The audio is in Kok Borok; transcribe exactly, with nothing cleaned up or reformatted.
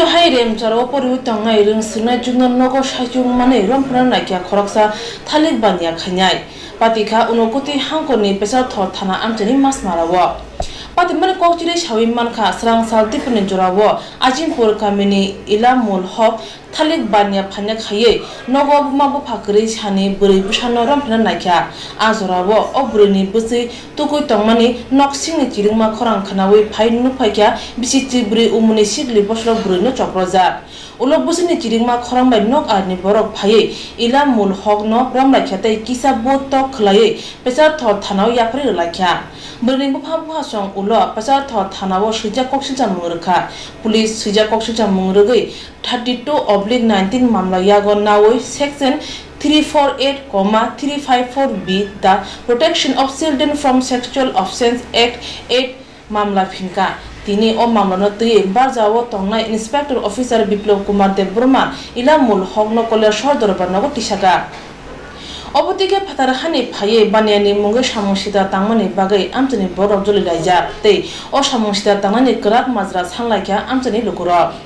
Hai remcharo poriwi tongnai rwngswngnai chukno nogo saichung manwi romphana naikha khoroksa thalik baniya khainai. Patikha Unokoti hangkorni Pesarthor thana amchaini masmarao. Patimani kokchirwi sawi mankha, srangsal tipuni jorao Ajimpur kamini Ilamul Hok thalik baniya phaina khaiwi nogo buma bupha kwrwi sani bwrwi bwsano romphana naikha. A jorao o bwrwini bwswi tukwi tongmani noksingni chirikma khorang khwnawi phai nukphaikha bisi chibrwi umuni sikli bosrok bwrwino choprojak. Ulo bwswini chirikma khorang bai nok arni borok phaiwi Ilamul Hokno romlaikha tei kisa bo tok khwlaiwi Pesarthor thanao yapharwi rwlaikha. Bwrwini bupha buphasong ulo Pesarthor thanao swijak koksilchamung rwkha. Police swijak koksilchamung rwgwi thirty two oblique nineteen mamla yago nawi section three four eight, three five four B, the Protection of Children from Sexual Offence Act eight mamla phinkha. Tini o mamlano twiwi barjao tongnai Inspector Officer Biplab Kumar Debbarma Ilamul Hokno Koilashahar Dorbar nogo tisakha. Obo twi khe phatar hani phaiwi baniyani mungwi samung sita tangmani bagwi amchaini borok jolilaijak tei o samung sita tangnani kwrak majra sanlaikha amchaini lukurok.